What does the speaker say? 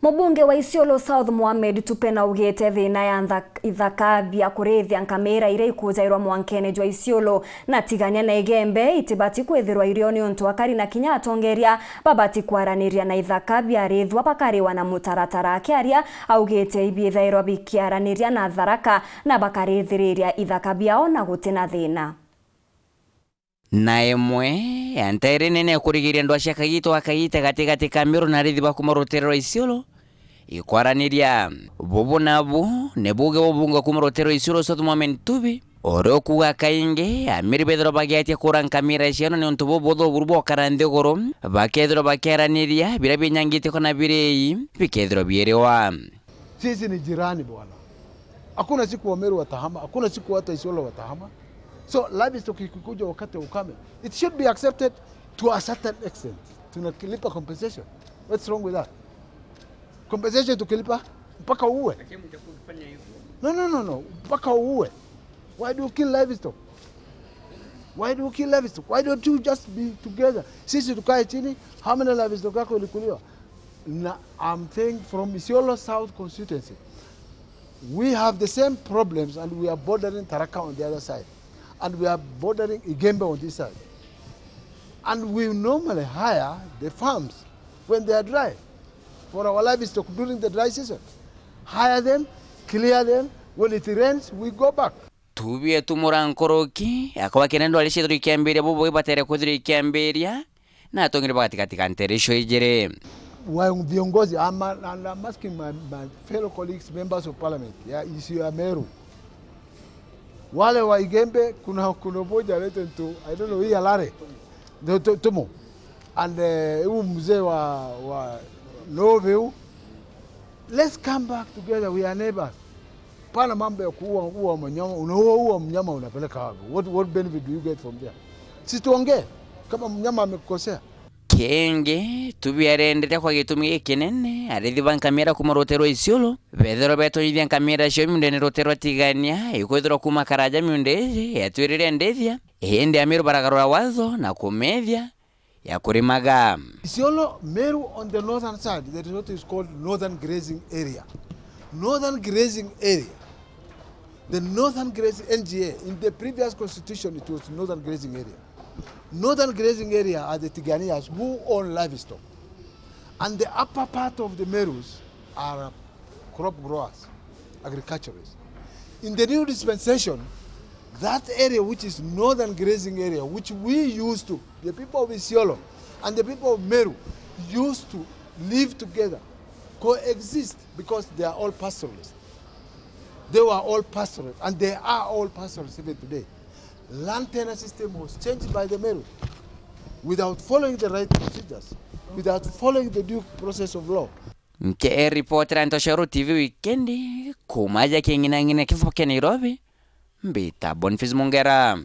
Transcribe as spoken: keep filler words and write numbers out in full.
Mubunge wa Isiolo South Mohamed Tupe naugite thina ya ntha-, ithaka bia kurithia nkamira iria ikujairwa mwankene jwa Isiolo na Tigania na Igembe itibati kwithirwa irio niuntu akari na kinya atongeria babati kwaraniria na ithaka biarithwa bakariwa na mutaratara. Akiaria augite ibiithairwa bikiaraniria na Tharaka na bakarithiriria ithaka biao na gutina thina. Na imwe ya nteere nene ya kurigiria ndwaa cia Kagiita wa Kagiita gatigati ka Meru na arithi ba kuuma rutere rwa Isiolo ikwaraniria. Bubu nabu ni buge bubunga kuuma rutere rwa Isiolo South Mohamed Tubi, uria ukuuga kaingi amiri bethirwa bagiatia kuura nkamira ciao na niuntu bubuthu buru bwokara nthiguru bakethirwa bakiaraniria biria binyangite kana biri bikethirwa biiriwa. Sisi ni jirani bwana. Hakuna siku Wameru watahama, hakuna siku hata Isiolo watahama. So livestock ikikuja wakati wa ukame, it should be accepted to a certain extent. Tunalipa compensation. What's wrong with that? Compensation tukilipa mpaka uue? No, no, no, no. Mpaka uue. Why do you kill livestock? Why do you kill livestock? Why don't you just be together? Sisi tukae chini, how many livestock yako ilikuliwa? Na I'm saying from Isiolo South constituency, we have the same problems and we are bordering Tharaka on the other side. And we are bordering Igembe on this side. And we normally hire the farms when they are dry for our livestock during the dry season. Hire them, clear them, when it rains, we go back. Tubi etumura nkuruki, akauga kenda ndwari ciethirwa ikiambiria bubu ibatere kwithirwa ikiambiria, na atongeri bagatigatiga nteere icio ijiri. Wa viongozi, I'm, I'm asking my, my fellow colleagues, members of parliament ya Isiolo ya Meru, wale wa Igembe, kuna, kuna moja anaitwa ntu, I don't know, hii Alare, ndio tu-, tumo. And, eh, huyu mzee wa, wa Nove huyu, let's come back together, we are neighbors. Pana mambo ya kuua, ua mnyama, unaua, ua mnyama unapeleka wapi? What, what benefit do you get from there? Si tuongee kama mnyama amekukosea. Kingi, Tubi arendete kwa gitumi gikinene, arithi ba nkamira kuuma rutere rwa Isiolo, bethirwa betonyithia nkamira ciao miundene rutere rwa Tigania, ikwithirwa kuuma karaja miunda iji yatwirire ndithia, indi Amiru baragarura watho na kumethia ya kurimaga. Isiolo, Meru on the northern side, there is what is called northern grazing area. Northern grazing area. The northern grazing N G A, in the previous constitution, it was northern grazing area. Northern grazing area are the Tiganias who own livestock. And the upper part of the Merus are crop growers, agriculturists. In the new dispensation, that area which is northern grazing area, which we used to, the people of Isiolo and the people of Meru used to live together, coexist, because they are all pastoralists. They were all pastoralists, and they are all pastoralists even today. Land tenure system was changed by the Meru without following the right procedures, without following the due process of law. Nke ripotera nto cia Uru T V wikendi, kuuma aja king'inang'ina kithuba kia Nairobi, mbita Boniface Mungera.